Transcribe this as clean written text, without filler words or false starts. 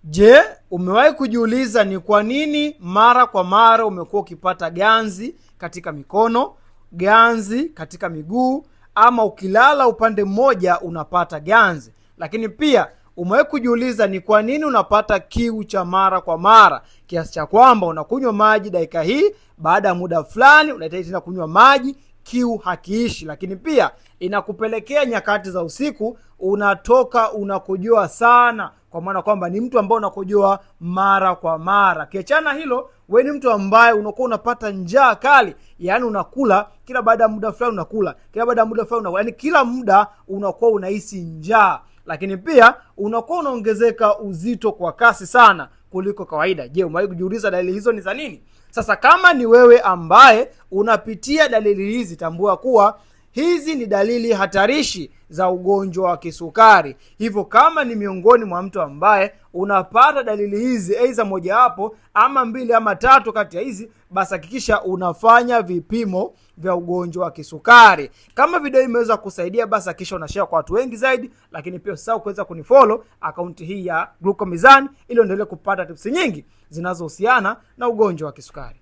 Je, umewahi kujiuliza ni kwa nini mara kwa mara umekuwa ukipata ganzi katika mikono, ganzi katika miguu, ama ukilala upande mmoja unapata ganzi? Lakini pia umewahi kujiuliza ni kwa nini unapata kiu cha mara kwa mara kiasi cha kwamba unakunywa maji dakika hii, baada ya muda fulani unahitaji tena kunywa maji, kiu hakiishi. Lakini pia inakupelekea nyakati za usiku unatoka unakojoa sana, kwa maana kwamba ni mtu ambaye unakojoa mara kwa mara. Kiachana hilo, we ni mtu ambaye unakuwa unapata njaa kali, yaani unakula kila baada ya muda fulani, unakula kila baada ya muda fulani unakula, yaani kila muda unakuwa unahisi njaa. Lakini pia unakuwa unaongezeka uzito kwa kasi sana kuliko kawaida. Je, umewahi kujiuliza dalili hizo ni za nini? Sasa kama ni wewe ambaye unapitia dalili hizi, tambua kuwa hizi ni dalili hatarishi za ugonjwa wa kisukari. Hivyo kama ni miongoni mwa mtu ambaye unapata dalili hizi, aidha mojawapo ama mbili ama tatu kati ya hizi, basi hakikisha unafanya vipimo vya ugonjwa wa kisukari. Kama video imeweza kusaidia, basi hakikisha unashare kwa watu wengi zaidi, lakini pia usisahau kuweza kunifollow akaunti hii ya Gluco Mizani ili uendelee kupata tips nyingi zinazohusiana na ugonjwa wa kisukari.